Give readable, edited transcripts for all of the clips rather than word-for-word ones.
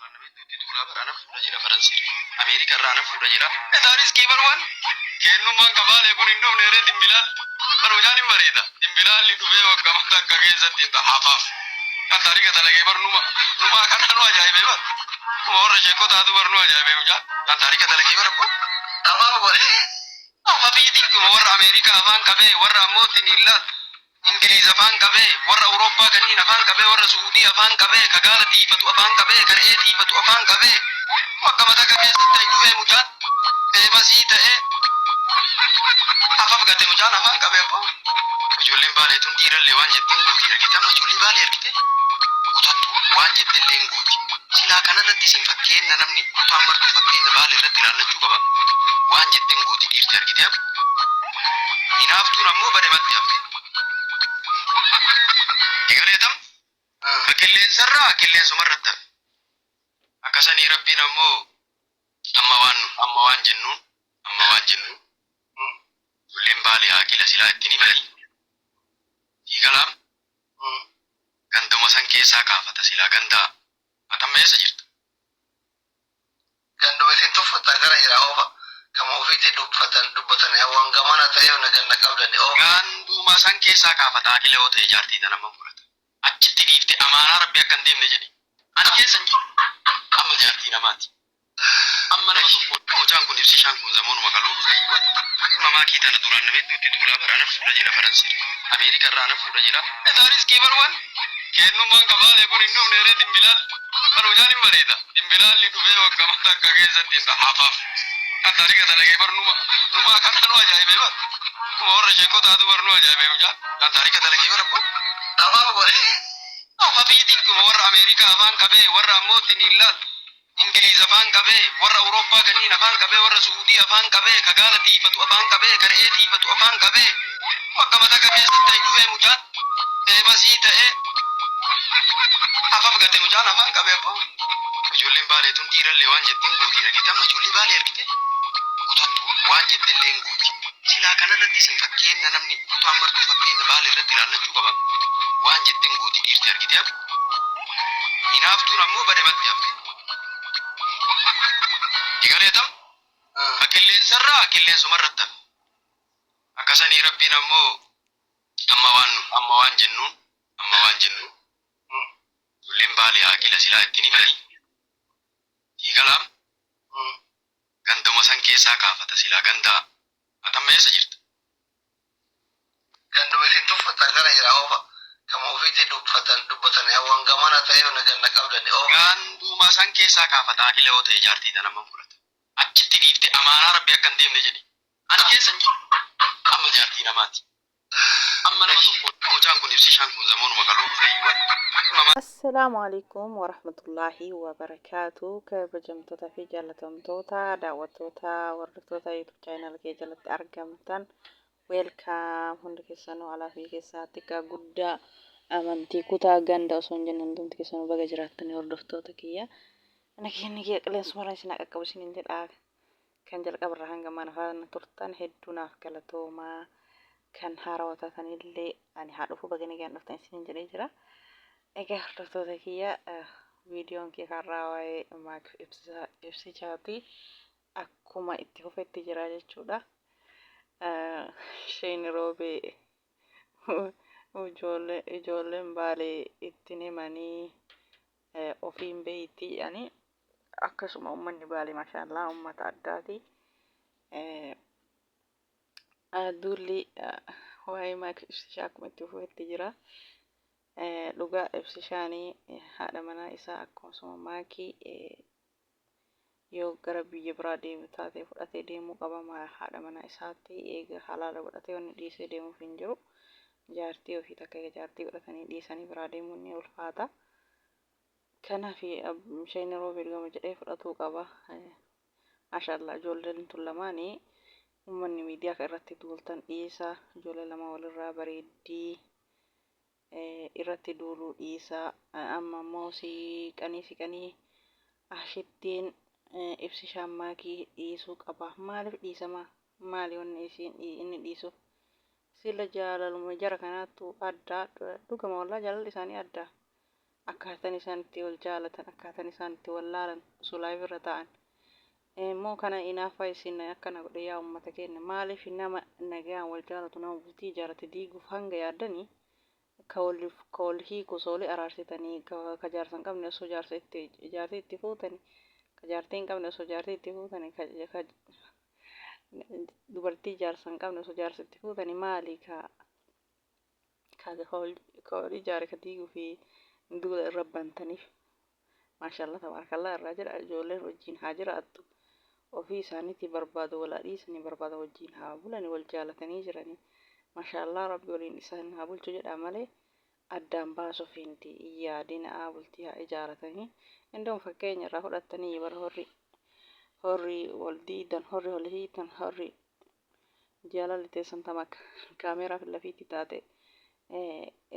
Duraan nama hedduutti duulaa bara ana fuudha jira Faransii. Ameerika irraa ana fuudha jira. Etaanis kiibar waan kennummaan kabaalee kun hin dhufne eree dimbilaal. Barujaan hin bareeda. Dimbilaalli dhufee waggaa takka keessatti hafaaf. Kan taarika dalagee bar numa numaa kana nu ajaa'ibee bar. Numa warra sheekotaatu bar nu ajaa'ibee mucaan. Kan taarika dalagee bar abboo. Afaan godhe. Afafii xiqquma warra Ameerikaa afaan qabee, warra ammoo Tiniillaal Ingiliiz afaan qabee, warra Awurooppaa kanniin afaan qabee, warra Su'uudii afaan qabee, ka gaala tiifatu afaan qabee, ka re'ee tiifatu afaan qabee, waggama takka keessatti ta'e dhufee mucaan feemasii ta'ee afaf gate mucaan afaan qabee abboo. Ijoolleen Baalee tun dhiirallee waan jetteen gooti argite. Amma ijoollee Baalee argite, kutattu, waan jettellee hin gooti. Silaa kanarratti isin fakkeenna, namni kutaan martuu fakkeenna Baalee irratti ilaallachuu qaba. Waan jetteen gooti dhiirti, argite ab. Hinaaftuun ammoo badematti hafte. Egaleetam qilleensarraa qilleensumarratti hafe. Akkasanii Rabbiin ammoo amma waan jennuun ijoolleen Baalee haaqila silaa ittiin himanii diigalaam ganduma san keessaa kaafata silaa gandaa. Atamma eessa jirta? Ganduma isin tuffatan kana jira oofa. Kama ofiitti dubbatan dubbatan waan gamana ta'eef na ganna qabdani oofa. Ganduma san keessaa kaafata. Haaqila yoo ta'e jaartii tana amma fudhata. Achitti dhiifte amaanaa Rabbi akka hin deemne jedhi. Ani keessa hin jiru. Amma jaartii namaati. Amma nama tokko mucaan kun ibsishaan kun zamoonuma kaluu dhufee iyyuu mamaakii tana duraan nama hedduutti duulaa bara ana fuudha jira Faransii. Ameerika irraa ana fuudha jira. Etaanis kiibar waan kennummaan kabaalee kun hin dhufne eree dimbilaal. Barujaan hin bareeda. Dimbilaalli dhufee waggaa takka keessatti hafaaf. Kan taarika dalagee bar numa numaa kana nu ajaa'ibee bar. Numa warra sheekotaatu bar nu ajaa'ibee mucaan. Kan taarika dalagee bar abboo. Afaan godhe. Afafii xiqquma warra Ameerikaa afaan qabee, warra ammoo Tiniillaal Ingiliiz afaan qabee, warra Awurooppaa kanniin afaan qabee, warra Su'uudii afaan qabee, ka gaala tiifatu afaan qabee, ka re'ee tiifatu afaan qabee, waggama takka keessatti ta'e dhufee mucaan feemasii ta'ee afaf gate mucaan afaan qabee abboo. Ijoolleen Baalee tun dhiirallee waan jetteen gooti, argite. Amma ijoollee Baalee argite, kutattu, waan jettellee hin gooti. Silaa kanarratti isin fakkeenna, namni kutaan martuu fakkeenna Baalee irratti ilaallachuu qaba. Waan jetteen gooti dhiirti, argite ab. Hinaaftuun ammoo badematti hafte. Egaleetam qilleensarraa qilleensumarratti hafe. Akkasanii Rabbiin ammoo amma waan jennuun ijoolleen Baalee haaqila silaa ittiin himanii diigalaam ganduma san keessaa kaafata silaa gandaa. Atamma eessa jirta? Ganduma isin tuffatan kana jira oofa. Kama ofiitti dubbatan dubbatan waan gamana ta'eef na ganna qabdani oofa. Ganduma san keessaa kaafata. Haaqila yoo ta'e jaartii tana amma fudhata. Achitti dhiifte amaanaa Rabbi akka hin deemne jedhi. Ani keessa hin jiru. Amma jaartii namaati. Amma nama tokko mucaan kun ibsishaan kun zamoonuma kaluu dhufee iyyuu Assalaamu alaikum warahmatullaahi wabarakaatu. Kabajamtoota fi jaallatamtoota daawwattoota, hordoftoota YouTube channel kee jalatti argamtan, welcome hundi keessanuu, alaa fi keessaa, xiqqaa guddaa, amantii, kutaa, ganda osoo hin jenne hundumti keessanuu baga jiraattanii. Hordoftoota kiyya, nageenya kiyya qilleensuma isin haa qaqqabu isiniin jedha. Kan jalqabarraa hanga mana faana turtan hedduu naaf galatoomaa. Kan haarawaa taatanillee ani haa dhufu, baga nagaan dhuftan isiniin jedhee jira. Egaa hordoftoota kiyya, viidiyoon kee har'aa waa'ee maak ibsichaati. Akkuma itti fufetti jira jechuudha. Isheen Roobee ijoolleen Baalee ittiin himanii ofiin beeyti jedhanii. Akkasuma uummanni Baalee maashaallaa uummata addaati. Duulli waa'ee maak ibsishaa akkuma itti fufetti jira. Dhugaa ibsishaanii haadha manaa isaa akkasuma maakii yoo gara biyya biraa deemu taate fudhatee deemuu qaba. Haadha manaa isaatti eega halaala godhatee wanni dhiisee deemuuf hin jiru. Jaartii ofii takka eega jaartii godhatanii dhiisanii biraa deemuun ni ulfaata. Kanaaf isheen Roobeel gama jedhee fudhatuu qaba. Maashaallah, ijoolleen tun lamaanii uummanni miidiyaa kan irratti duultan dhiisa. Ijoollee lama walirraa bareeddii, irratti duuluu dhiisa. Amma immoo siqanii siqanii ashittiin ibsishaan maakii dhiisuu qaba. Maaliif dhiisama? Maali wanni isiin inni dhiisuuf? Sila jaalaluma jara kanaattu addaa dhugama, wallaa jaalalli isaanii adda. Akkaataan isaan itti wal jaalatan, akkaataan isaan itti wal laalan osoo live irra taa'an. Immoo kana inaaffaa isin akkana godhe. Yaa ummata keenya, maaliif nama nagaan wal jaalatu, nama bultii ijaarate diiguuf hanga yaaddanii? Ka waliif ka wal hiiku osoo walii araarsitanii, ka jaarsa hin qabne osoo jaarsa itti jaartii itti fuutanii, ka jaartii hin qabne osoo jaartii itti fuutanii, ka dubartii jaarsa hin qabne osoo jaarsa itti fuutanii, maali ka wal ijaare ka diiguu fi duula irra bantaniif? Maashaallah, tabaarakallaa irraa jira. Ijoolleen wajjin haa jiraattu. Ofii isaaniitii barbaadu walaa dhiisanii barbaada wajjin haa bulani, wal jaalatanii jiranii. Maashaallah, Rabbi waliin isaan haa bulchu jedha malee addaan baasuuf hin yaadina. Bultii haa ijaaratanii. Indoon fakkeenya irraa fudhattanii bara horri horri wal diidan, horri wal hiitan, horri jaalalli teessan tama kaameeraa fi lafiitti taate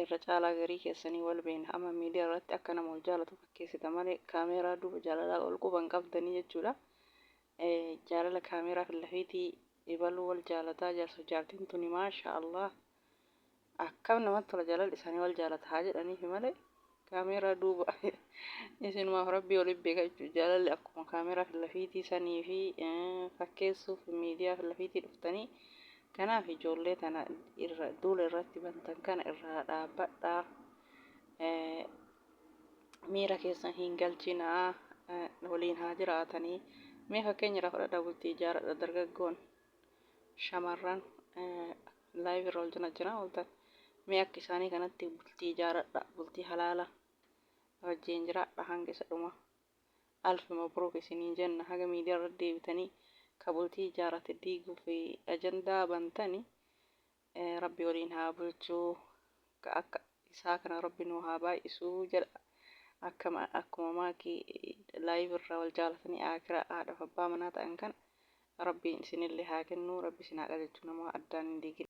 irra caalaa garii keessanii wal beena. Amma miidiyaa irratti akka nama wal jaalatu fakkeessita malee kaameeraa duuba jaalalaa ol quban qabdanii jechuudha. Jaalala kaameeraa fi lafiitii ibaluu wal jaalataa jaarsa jaartiin tuni, maasha Allah, akkam namatti tola. Jaalalli isaanii wal jaalata haa jedhaniifi malee kaameeraa duuba isinumaaf Rabbii waliin beeka jechuudha. Jaalalli akkuma kaameeraa fi lafiitii sanii fi fakkeessuuf miidiyaa fi lafiitii dhuftanii. Kanaaf ijoollee tana irra duula irratti bantan kana irraa dhaabbadhaa. Miira keessan hin galchinaa, waliin haa jiraatanii. Mee fakkeenya irraa fudhadhaa, bultii ijaaradha. Dargaggoon shamarran live irra ol jina jira ooltan, mee akka isaanii kanatti bultii ijaaradha, bultii halaala wajjin jiraadha hanga isa dhuma. Alfi mabruuk isiniin jenna. Haga miidiyaa irra deebitanii ka bultii ijaarate diiguu fi ajandaa bantani, Rabbi waliin haa bulchuu, ka akka isaa kana Rabbi nuu haa baay'isuu jedha. Akkuma maakii live irraa wal jaalatanii akira haadhaaf abbaa manaa ta'an kana Rabbiin isinillee haa kennu. Rabbi isin haa qajeelchu, nama addaan hin diigin.